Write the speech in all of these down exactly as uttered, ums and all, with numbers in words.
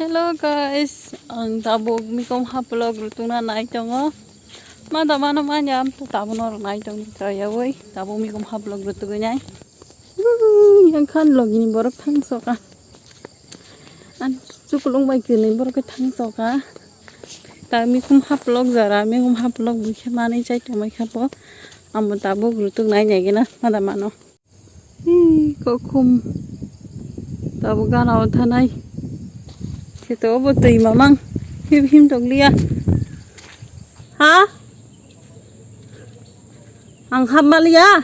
Hello guys, ang tabuk mikom haplok rutuna nai tongo. Ma da mano manya am to tabuk no nai tong to yawi tabuk mikom haplok rutugwi nai. Yang khan logini borok thang soka. An chukulung bai kini borok thang soka. Ta mikom haplok jara mikom haplok bukhe manai chai tongmai kha po. Amo tabuk rutuk nai nai gena ma da mano. Hi, kokhum. Tabuk gana o thanai. Kheto obo twi mamang. Him, him tong liya. Ha? Ang hap maliya.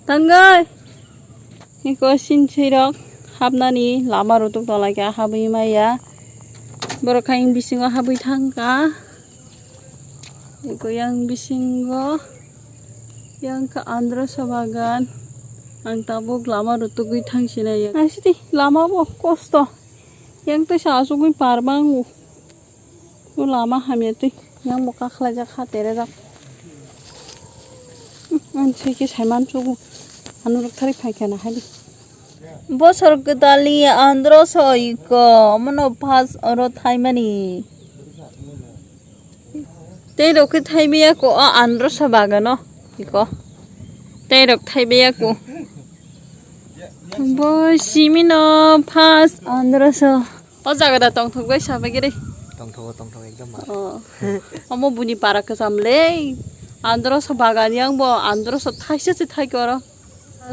Tangoi. Iko sinchirok hapnani lama rutuk tonglaikha habwi maya. Borok kha ing bisingo habwi thangkha. Eko yang bisingo yang kha androsa bagan. Ang tabuk lama rutugwi thangsinai ya. Naisidi lama bo kosto. Yang tei sa asugwi par mango. O lama hamya twi. Yang bo kakhlaijak ha terejak. Ang sui khe saiman sugo. Ano rok thari phaikha na haidi. Bosor kwtalni androsa iko. Omono pas oro thaimani. Tei rok khe thaibai ya ko o androsa bagano iko. Tei rok thaibai ya ko. Bo simino pas androsa. O jaga da tongthok bai sa bagiri. Tongthogo, tongthogo, ekdom mar. Oh. Omo buni para kwcham le. Androsa bagan yang bo androsa thaisa se thai koro.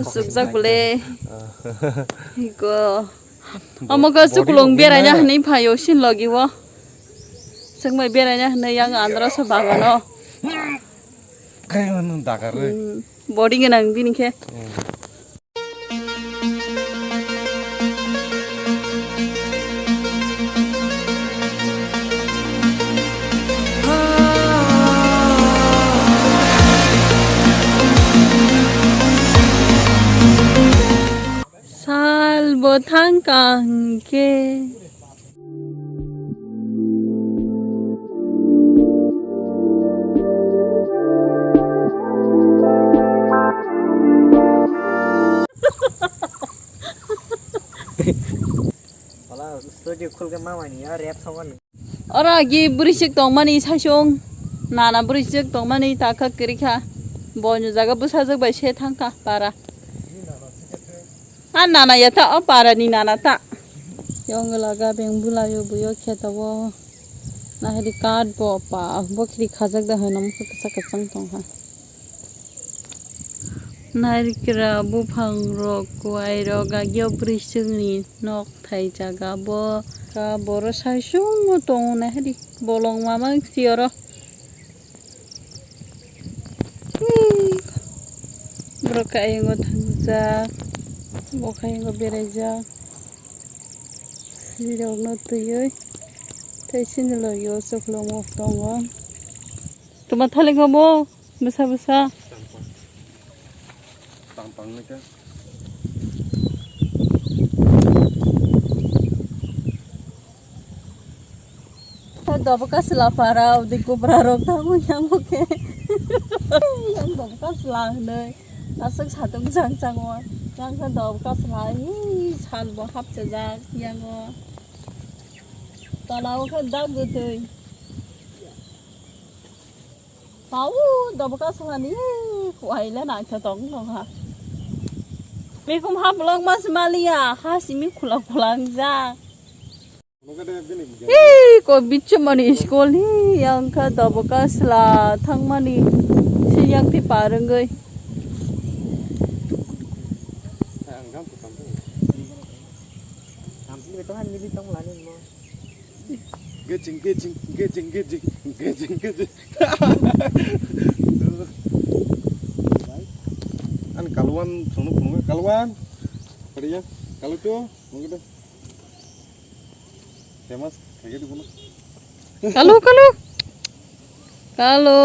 Sukjak bole. Ah. Iko. Omo khe chuklung beraina hinwi phaio sin logi o. Chwngbai beraina hinwi yang androsa bagano. Khe ano dagarwi. Hmm, body gwnang bini khe. Hmm. Sal bo thang kang khe. Pala studio khulke mamani ya rap song ani. Oro agi bwrwisik tongmani saichung, nana bwrwisik tongmani takha kwrwikha, bono jaga bwsajwk bai se thangkha para. A nana ya ta, o para ni nana ta. Yong laga beng bulayo buyo khe ta bo. Nahidi kat bo pa, bo khiri khajak da hwnwi mokhe kwchak kwchang tongkha. Narikra buphang rok, kwai rok, agio bwrwisik ni nok thai jaga bo. Ka boro saichung no tongo nahidi bolong mamang si oro. Borok khe ayungo thangjak, bo khe ayungo beraijak. Sirokno twiwi tei sini logi o chuklomo tongo. Tuma thalik obo bwsa bwsa. Tang pang ni khe. Doboka sla para, udi kubra rok tamo yang oke. Yang doboka sla hwnwi. Aswk satung jang jang o. Yang khe doboka sla, hi sal bo hapchajak yang o. Tola o khe dak gutwi. Pau doboka sla ni, kuai le nang tong nong ha. Mikum haplok mas maliya, ha simi khula khula wngjak. Hei, ko bichumani school hi, yang kha doboka sla thangmani, si yang ti parwngwi. Geching, geching, geching, geching, geching, geching. An kaluan, sono phunukha, kaluan. Pariya, kalu tu, mungkin deh. Famous, kayak gitu, kono. Kalu, kalu. Kalu.